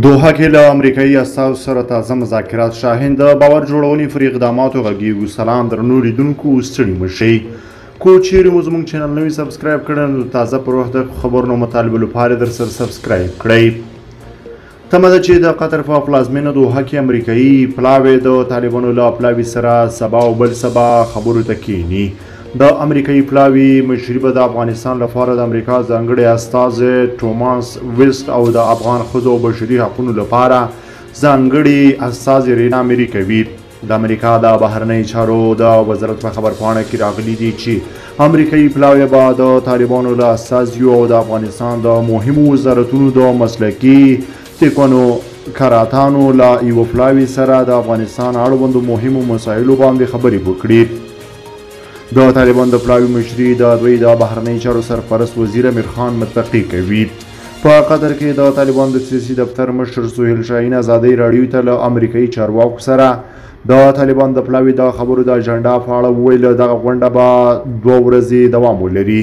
دوحه کې له امریکایي استازو سره تازه مذاکرات. شاهین د باور جوړونې پر اقداماتو غږیږو. سلام درنو لیدونکو، ستړي مه شئ. که چیرې مو زموږ چینل نوی subscribe کړی نو تازه پر وخت د خبرونو مطالبو لپاره در سره subscribe کړئ. تمه ده چې د قطر په پلازمینه دوحه کې امریکایي پلاوی د طالبانو له پلاوي سره سبا او بل سبا خبرو ته کیني. د امریکایي پلاوي مشري به د افغانستان لپاره د امریکا ځانګړی استازی توماس ویسټ او د افغان ښځو او بشري حقونو لپاره ځانګړي استازی رینا میري کوي. د امریکا د بهرنیو چارو د وزارت په خبرپاڼه کې راغلي دي چې امریکایي پلاوی به د طالبانو له استازیو او د افغانستان د مهمو وزارتونو د مسلکي تکونو کراتانو له یوه پلاوي سره د افغانستان اړوندو مهمو مسایلو باندې خبرې وکړي. د طالبان د پلاوي مشري د دوی د بهرنیو چارو سرپرست وزیر امیرخان متقي کوي. په قطر کې د طالبان د سیاسي دفتر مشر سهیل شاهین ازادۍ راډیو ته له امریکایي چارواکو سره د طالبان د پلاوي د خبرو د اجنډا په اړه وویل، دغه غونډه به 2 ورځې دوام ولري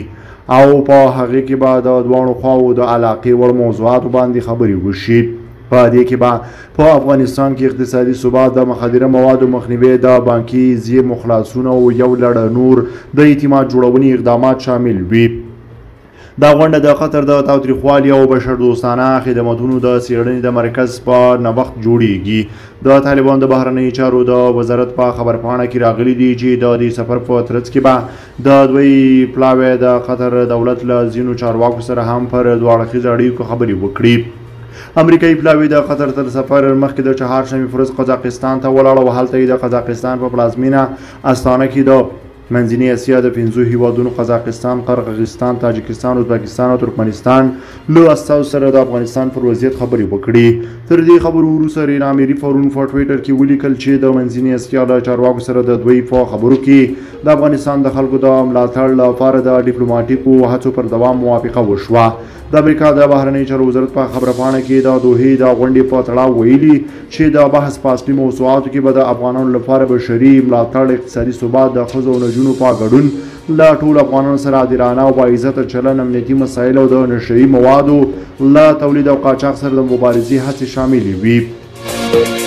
او په هغې کې به د دواړو خواوو د علاقې وړ موضوعاتو باندې خبرې وشي. په دې کې به په افغانستان کې اقتصادي ثبات، د مخدره موادو مخنیوی، د بانکي زیرمو خلاصون او یو لړ نور د اعتماد جوړونې اقدامات شامل وي. دا غونډه د قطر د تاوتریخوالي او بشردوستانه خدمتونو د څېړنې د مرکز په نوښت جوړیږي. د طالبان د بهرنیو چارو د وزارت په خبرپاڼه کې راغلي دي چې د دې سفر په ترڅ کې به د دوی پلاوی د قطر دولت له ځینو چارواکو سره هم پر دوه اړخیزو اړیکو خبرې وکړي. امریکایي پلاوی د قطر تر سفر مخکې د چهارشنبې په ورځ قزاقستان ته ولاړ او هلته یې د قزاقستان په پلازمینه استانه کې د منځنۍ اسیا د 5 هیوادونو قزاقستان، قرغیزستان، تاجکستان، ازبکستان او ترکمنستان له استازو سره د افغانستان پر وضعیت خبرې وکړي. تر دې خبرو وروسته رینا میري پرون په ټویټر کې ولیکل چې د منځنۍ اسیا له چارواکو سره د دوی په خبرو کې د افغانستان د خلکو د ملاتړ لپاره د ډیپلوماټیکو هڅو پر دوام موافقه وشوه. د امریکا د بهرنیو چارو وزارت په خبرپاڼه کې د دوحې د غونډې په تړاو ویلي چې د بحث په اصلي موضوعاتو کې به د افغانانو لپاره بشري ملاتړ، اقتصادي ثبات، د ښځو او نجونو په ګډون له ټولو افغانانو سره عادلانه او باعزته چلن، امنیتي مسایل او د نشهيي موادو له تولید او قاچاق سره د مبارزې هڅې شاملې وي.